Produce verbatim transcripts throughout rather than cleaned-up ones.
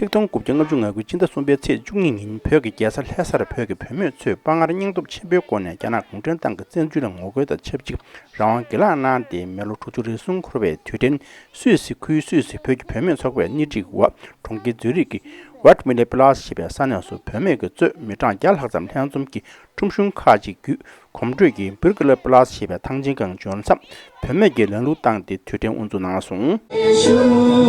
ཆིག་སྟོང་དགུ་བརྒྱ་ལྔ་བཅུ་ང་དགུ་སྤྱི་ཟླ་གསུམ་པའི་ཚེས་བཅུ་གཉིས་ཉིན་བོད་ཀྱི་རྒྱལ་ས་ལྷ་སར་བོད་ཀྱི་བུད་མེད་ཚོས་དཔའ་ངར་སྙིང་སྟོབས་ཆེན་པོའི་སྒོ་ནས་རྒྱ་ནག་གུང་ཁྲན་ཏང་གི་བཙན་འཛུལ་ལ་ངོ་རྒོལ་དང་ཆབས་ཅིག་རང་དབང་སྒེར་ལངས་གནང་སྟེ། མི་ལོ་དྲུག་ཅུ་རེ་ཟུང་འཁོར་བའི་དུས་དྲན། སུད་སི་ཁུལ་སུད་སི་བོད་ཀྱི་བུད་མེད་ཚོགས་པའི་སྣེ་ཁྲིད་འོག་གྲོང་ཁྱེར་ཛུ་རིག་གི་Waldmilchplatz ཞེས་པའི་ས་གནས་སུ་བུད་མེད་ཀྱིས་གཙོས་མི་གྲངས་བརྒྱ་ལྷག་ཙམ་ལྷན་འཛོམས་ཀྱིས་ཁྲོམ་གཞུང་ཁག་ཅིག་བརྒྱུད། གོམ་བགྲོད་ཀྱིས་Bürgerplatz ཞེས་པའི་ཐང་ཆེན་སྒང་འབྱོར་མཚམས། བུད་མེད་ཀྱིས་ལམ་ལུགས་བཏང་སྟེ་དུས་དྲན་དབུ་འཛུགས་གནང་སོང་།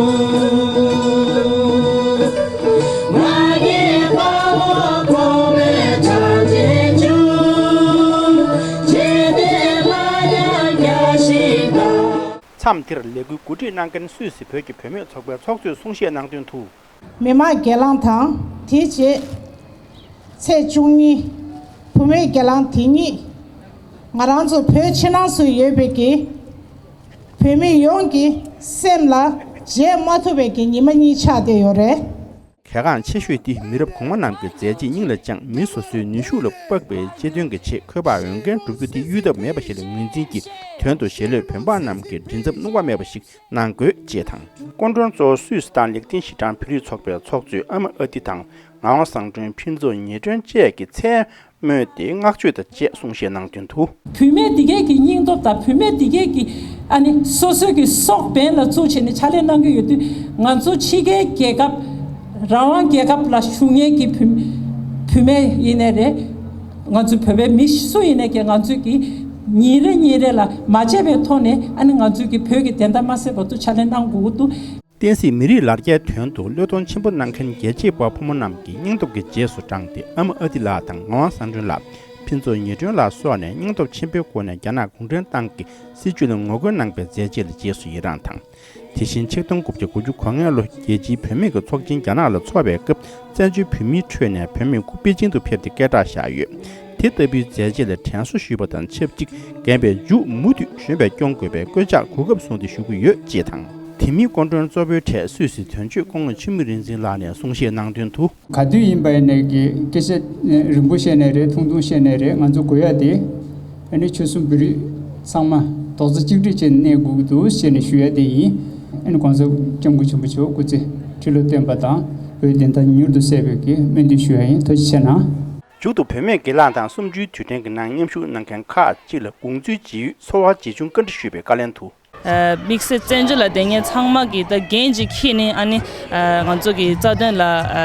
མཚམས་དེར་ལས་འགུལ་གོ་སྒྲིག་གནང་མཁན་སུད་སི་བོད་ཀྱི་བུད་མེད་ཚོགས་པའི་ཚོགས་གཙོས་གསུང་བཤད་གནང་དོན་དུ། མི་དམངས་སྒེར་ལངས་དང་། དེའི་རྗེས་ཚེས་བཅུ་གཉིས་བུད་མེད་སྒེར་ལངས་དེ་ཉིད་ང་རང་ཚོ་བོད་ཕྱི་ནང་སུ་ཡོད་པའི་གི་བོད་མི་ཡོངས་ཀྱི་སེམས་ལ་བརྗེད་མ་ཐུབ་པའི་གི་ཉི་མ་གཉིས་ཆགས་བསྡད་ཡོད་རེད། གལ་འགངས་ཆེ་ཤོས་དེ་མི་རབས་གོང་མ་རྣམས་ཀྱི་མཛད་རྗེས་སྙིང་ལ་བཅངས། མི་སོ་སོའི་ནུས་ཤུགས་ལ་དཔག་པའི་གཅེས་འདོན་གྱི་ཆེད་འཁོས་དཔག་འོས་འགན་བསྒྲུབ་རྒྱུ་དེ་གཡོལ་ཐབས་མེད་པ་ཞིག་ལ་ངོས་འཛིན་གྱིས། དོན་དུ་གཞིས་ལུས་བོད་འབངས་རྣམས་ཀྱི་མགྲིན་ཚབ་བསྣུབ་པ་མེད་པ་ཞིག་གནང་དགོས་ཅེས་དང་། སྐུ་མགྲོན་གཙོ་བོ་སུད་སི་དང་ལེགས་ལྡན་ཞི་གྲངས་བོད་རིགས་ཚོགས་པའི་ཚོགས་གཙོས་ཨ་མ་ཨ་ཏི་དང་ངག་དབང་བཟང་སྒྲོན། ཕུན་ཚོགས་ཉི་སྒྲོན་བཅས་ཀྱིས་མཚན་སྨོས་ཏེ་བསྔགས་བརྗོད་དང་བཅས་གསུང་བཤད་གནང་དོན་དུ། བུད་མེད་འདི་གའི་གི་སྙིང་སྟོབས་དང་བུད་མེད་འདི་གའི་གི་ཨ་ནི་སོ་སོའི་གི་སྲོག་འབེན་ལ་བཙུགས་བྱས་ནས་ཕྱག་ལས་གནང་གི་ཡོད་དུས། ང་ཚོ་ཕྱི་རྒྱལ་རྒྱལ་ཁབ་རང་དབང་རྒྱལ་ཁབ་ལ་བཞུགས་མཁན་གྱི་བུད་བུད་མེད་ཡིན་ནའི་རེད། ང་ཚོ་བོད་པའི་མི་སུ་ཡིན་ནའི་ཀྱང་ང་ཚོས་ཀྱི་ཉིན་རེ་ཉིན་རེ་ལ་མ་བརྗེད་པའི་ཐོག་ནས་ཨ་ནི་ང་ཚོས་ཀྱི་བོད་ཀྱི་བདེན་མཐའ་མ་གསལ་བར་དུ་ཕྱག་ལས་གནང་དགོས་ཀྱི་འདུག། བསྟན་སྲིད་མི་རིགས་ལ་རྒྱའི་དོན་དུ་བློས་གཏོང་ཆེན་པོ་གནང་མཁན་རྒྱལ་གཅེས་དཔའ་བོ་ཕོ་མོ་རྣམས་ཀྱི་སྙིང་སྟོབས་ཀྱི་རྗེས་སུ་འབྲངས་ཏེ། ཨ་མ་ཨ་ཏི་ལགས་དང་ངག་དབང་བཟང་སྒྲོན་ལགས། ཕུན་ཚོགས་ཉི་སྒྲོན་ལགས་སོགས་ནས་སྙིང་སྟོབས་ཆེན་པོའི་སྒོ་ནས་རྒྱ་ནག་གུང་ཁྲན་ཏང་གི་སྲིད་བྱུས་ལ་ངོ་རྒོལ་གནང་པའི་མཛད་རྗེས་ལ་རྗེས་སུ་ཡི་རངས་དང་། དེ་བཞིན་ཆིག་སྟོང་དགུ་བརྒྱ་དགུ་བཅུ་གོ་ལྔ་ལོ་རྒྱལ་སྤྱིའི་བུད་མེད་ཀྱི་ཚོགས་ཆེན་རྒྱ་ནག་ལ་འཚོགས་པའི་སྐབས། བཙན་བྱོལ་བོད་མིའི་ཁྲོད་ནས་བུད་མེད་སྐུ་པེ་ཅིང་དུ་ཕེབས་ཏེ་སྐད་གྲགས་བཞག་ཡོད། དེ་ལྟ་བུའི་མཛད་རྗེས་ལ་དྲན་གསོ་ཞུས་པ་དང་ཆབས་ཅིག། རྒན་པའི་མཇུག་མུ་མཐུད་གཞོན་པས་སྐྱོང་དགོས་པའི་བཀོད་ཁྱབ་གོ་སྐབས་བཟུང་སྟེ་ཞུ་གི་ཡོད་ཅེས་དང་། དེ་མིན་སྐུ་མགྲོན་གཙོ་བོའི་གྲས་སུད་སི་དོན་གཅོད་སྐུ་ངོ་འཆི་མེད་རིག་འཛིན་ལགས་ནས་གསུང་བཤད་གནང་དོན་དུ། ག་དུས་ཡིན་པ་ཡིན་ནའི་གི་སྐད་ཆ་རིང་པོ་བཤད་ནའི་རེད། ཐུང་ཐུང་བཤད་ནའི་རེད། ང་ཚོ་དགོས་ཡ་དེ་ཨ་ནི་ཆོལ་གསུམ་བོད་རིགས་ཚང་མ་རྡོག་རྩ་གཅིག་སྒྲིལ་བྱས་ནས་གནས་དགོས་ཀྱི་འདུག་ཞེས་ནས་ཞུ་ཡ་དེ་ཡིན། ཨ་ནི་གོང་ས་སྐྱབས་མགོན་ཆེན་པོ་མཆོག་སྐུ་ཚེ་ཁྲི་ལོ་བརྟན་པ་དང་བོད་བདེན་མཐའ་མྱུར་དུ་གསལ་བའི་གི་སྨོན་འདུན་ཞུ་ཡ་ཡིན། ཐུགས་རྗེ་ཆེ་གནང་། མཇུག་ཏུ་བུད་མེད་སྒེར་ལངས་དང་གསུམ་བཅུའི་དུས་དྲན་གྱི་ནང་མཉམ་ཞུགས་གནང་མཁན་ཁག་ཅིག་ལ་དགོངས་ཚུལ་ཇི་ཡོད། ཚོར་བ་ཇི་བྱུང་བཀའ་འདྲི་ཞུས་པའི་བཀའ་ལན་དུ། དམིགས་བསལ་བཙན་བྱོལ་ལ་བསྡད་མཁན་ཚང་མ་གིས་ད་འགན་ཅིག་འཁྱེར་ནས་ཨ་ནི་ང་ཚོ་གི་རྩ་དོན་ལ་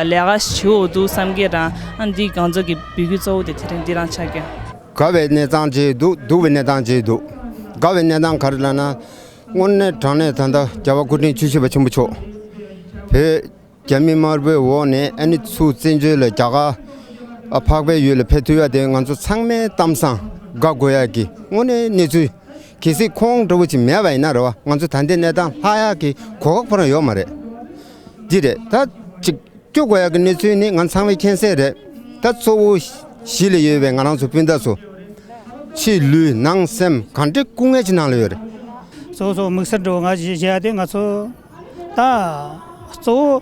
ལས་ཀ་ཞིག་བྱེད་འོ་འདུག་བསམ་གྱི་རང་། ཨ་འདི་ང་ཚོ་གི་འབོད་སྐུལ་གཙོ་བོ་དེ་དེ་རིང་འདི་རང་ཆགས་ཀྱི། དགའ་བའི་གནས་སྟངས་ཅིག་འདུག། སྡུག་པའི་གནས་སྟངས་ཅིག་འདུག། དགའ་བའི་གནས་སྟངས་ག་རེ་ལབ་ན། དངོས་གནས་དྲང་གནས་ད་ལྟ་རྒྱལ་བ་སྐུ་ཕྲེང་བཅུ་བཞི་པ་ཆེན་པོ་མཆོག་བོད་རྒྱ་མི་དམར་པོའི་འོག་ནས་ཨ་ནི་ཚུར་བཙན་བྱོལ་ལ་རྒྱ་གར་འཕགས་པའི་ཡུལ་ལ་ཕེབས་ཐུབ་ཡ་དེ་ང་ཚོ་ཚང་མའི་གཏམ་བཟང་དགའ་དགོས་ཡ་གི་དངོས་གནས་གནས་ཚུལ། གལ་སྲིད་ཁོང་འདྲ་བོ་ཅིག་མེད་པ་ཡིན་ན་རེད་བ། ང་ཚོ་ད་ལྟའི་གནས་སྟངས་ལྷག་ཡག་གི་གོ་སྐབས་ཁོ་རང་ཡོད་མ་རེད། འདི་རེད་ད་ཅིག་སྐྱོ་དགོས་ཡག་གི་གནས་ཚུལ་ནི་ང་ཚང་མས་མཁྱེན་གསལ་རེད། ད་གཙོ་བོ་གཞིས་ལ་ཡོད་པའི་ང་རང་ཚོ་སྤུན་ཟླ་ཚོ་ཕྱི་ལུས་ནང་སེམས་ག་འདྲའི་སྐུ་ངལ་ཅིག་ནང་ལ་ཡོད་རེད། གཙོ་བོ་གཙོ་བོ་དམིགས་བསལ་འགྲོ་ང་བཞེས་བཞེས་ཡ་དེ་ང་ཚོ་ད་གཙོ་བོ་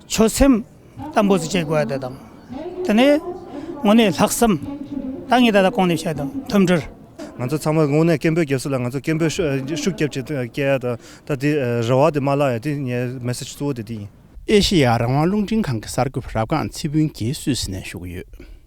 ཆོད་སེམས་དམ་པོ་ཟིག་བྱེད་དགོས་ཡ་དེ་དང་། དེ་ནས་དངོས་གནས་ལྷག་བསམ། ད་ངས་ད་ལྟ་གོང་ནས་བཤད་དང་མཐུན་སྒྲིལ། ང་ཚོ་ཚང་མ་དངོས་གནས་སྐད་འབོད་རྒྱབ་ས་ལ་ང་ཚོ་སྐད་འབོད་ཤུགས་ཤུགས་རྒྱབ་ཅིག་སྐད་ཡ་དང་ད་དེ་རེ་བ་དེ་མ་བརླག་ཡ་དེ་ངའི་མེ་སེ་ཇི་གཙོ་བོ་དེ་དེ་ཡིན། ཨེ་ཤེ་ཡ་རང་དབང་རླུང་འཕྲིན་ཁང་གི་གསར་འགོད་པ་རབ་སྒང་ཚེ་ཕུན་གྱིས་སུད་སི་ནས་ཞུ་གི་ཡོད།